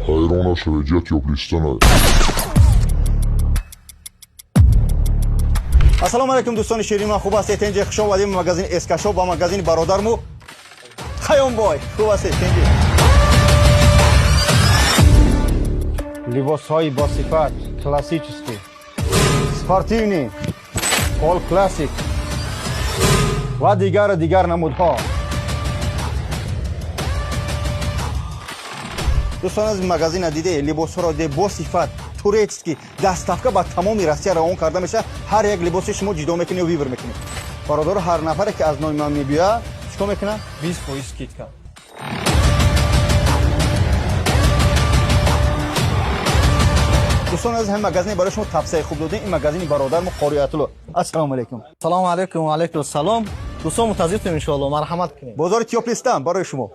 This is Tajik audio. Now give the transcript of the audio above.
Ҳайрон нашавед, ҷа Тёплый Стана. Ассалому алайкум, дӯстони ширин ман, хуб ҳастед, тинҷе? Хуш омадем ба магазини СК Шоп, ба магазини бародарму Хаёмбой. Хуб ҳастед, тинҷе? Либосҳои босифат, классический, спортивный, all classic ва дигару дигар намудҳо. Дӯстон, аз магазина диде, либосҳоро де, бо сифат, турецкий, доставка ба тамоми Россия равон карда мешавад. Ҳар як либоси шумо ҷидо мекунед ё выбор мекунед. Бародаро, ҳар нафаре ки аз номи ман мебиёяд, чикор мекунад? 20% скидка. Дӯстон, аз ҳамин магазине барои шумо тавсияи хуб додем, ин магазини бародармо Қори Атулло. Ассалому алайкум. Салому алайкум, ва алайкум ассалом. Дӯстон, мунтазиртем, иншоалло, марҳамат кунед. Бозори Тёплый Стан барои шумо.